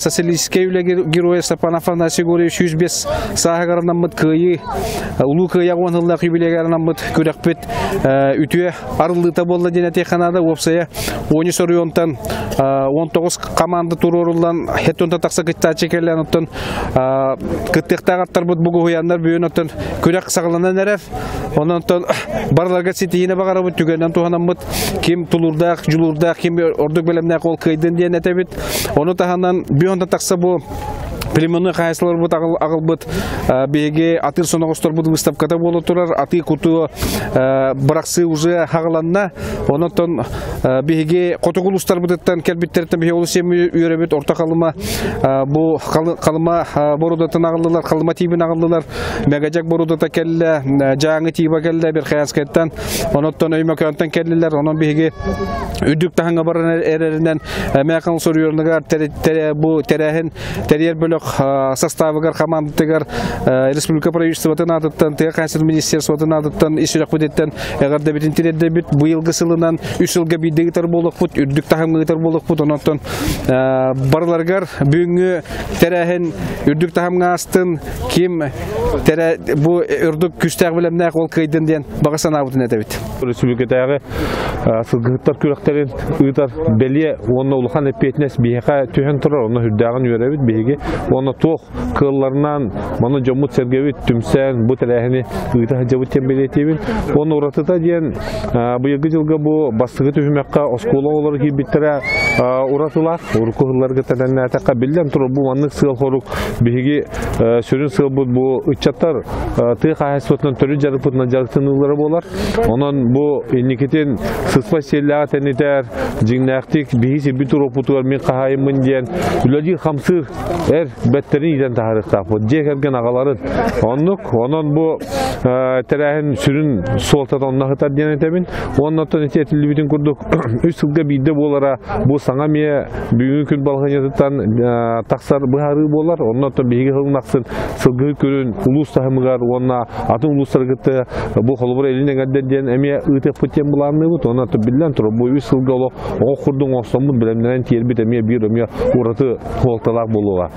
Социалистическай үлэ геройа Степан Афанасий Григорьевич 105 сааһыгар анаммыт Кыайыы, Улуу Кыайа уон сыллаах юбилейгар анаммыт күрэхпит үтүө арыллыыта буолла диэн этиэххэ наада. Уопсайа 13 оройуонтан 19 команда туруоруллан, хеттунта тахса кыттааччы кэлэн, оттон кыттыахтаах аттарбыт бугуһуйаннар бүгүн оттон күрэх саҕаланан эрэр. Онон барыларга ситиһиини баҕарабыт, түгэнэн туһанаммыт ким тулуурдаах, дьулуурдаах, ким ордук бэлэмнээх ол кыайдын диэн этэбит. Ону таһынан бүһүнтэн тахса бу племенной хаһайсыларбыт аҕалбыт биһиги атыыр соноҕосторбут выставката буола турар. Атыы кутуу бырахсыы уже хаҕыланна. Онон биһиги хотугу улуустарбытыттан кэлбиттериттэн биһиги олус үөрэбит. Орто Халыма бу Халыма борудатын аҕаллылар, Халыма тиибин аҕаллылар. Мэгэдьэк борудата кэллэ, Дьааҥы тииба кэллэ Верхоянскайтан, онуттан Өймөкөөнтөн кэллилэр. Онон биһиги үрдүк таһымҥа баран эрэринэн Мэхал суруйарыныгар бу тэрээһин тэрийэр бөлөх составыгар, командатыгар республика правительствотын аатыттан, тыа хаһаайыстыбатын министерствотын аатыттан ис сүрэхпититтэн эҕэрдэбитин тириэрдэбит. Быйылгы сылынан үс сылга биирдэ ыытар буолуохпут, үрдүк таһымҥа ыытар буолуохпут. Онон барыларыгар бүгүҥҥү тэрээһин үрдүк таһымҥа аастын, ким тэрэ бу үрдүк күүстээх билэмнээх ол кыайдын диэн баҕа санаабытын этэбит. Республикатааҕы сылгыһыттар күрэхтэрин ыытар бэлиэ уонна улахан эппиэтинэс биһиэхэ түһэн турар, онно үрдээҕин үөрэбит биһиги уонна туох кыалларынан маны дьоммут-сэргэбит түмсэн бу тэрээһини ыыта сылдьабыт диэн бэлиэтиибин. Уонна уратыта диэн быйылгы дьылга бу бастакы түһүмэххэ оскуола оҕолоро киирбиттэрэ уратылаах. Урукку сылларга тэннээтэххэ биллэн турар бу маннык сыал-сорук биһиги сүрүн сыалбыт бу ыччаттар тыа хаһаайыстыбатынан төрүт дьарыкпытынан дьарыктаныылара буолар. Онон бу инникитин сыспай сиэллээҕи тэнитэр, дьиҥнээхтик биһи сирбит уруоппутугар мин хаһаайыммын диэн үлэлиир-хамсыыр эр бэттэрин иитэн таһаарыахтаахпыт. Дьиэ кэргэн аҕаларын. Оннук. Онон бу тэрээһин сүрүн суолтата онно сытар диэн этэбин. Уонна оттон ити этиллибитин курдук үс сылга биирдэ буолара бу саҥа эмиэ бүгүҥҥү күн балаһыанньатыттан тахсар быһаарыы буолар. Онно оттон биһиги сылын ахсын сылгыһыт күнүн улуус таһымыгар уонна атын улуустары кытта бу холобур илин эҥэрдэр диэн эмиэ ыытыахпыт диэн былаанныыбыт. Онон биллэн турар бу үс сылга олох оҕо курдук оҥостоммут бэлэмнэнэн тиэрбит эмиэ биир эмиэ ураты суолталаах буолуоҕа.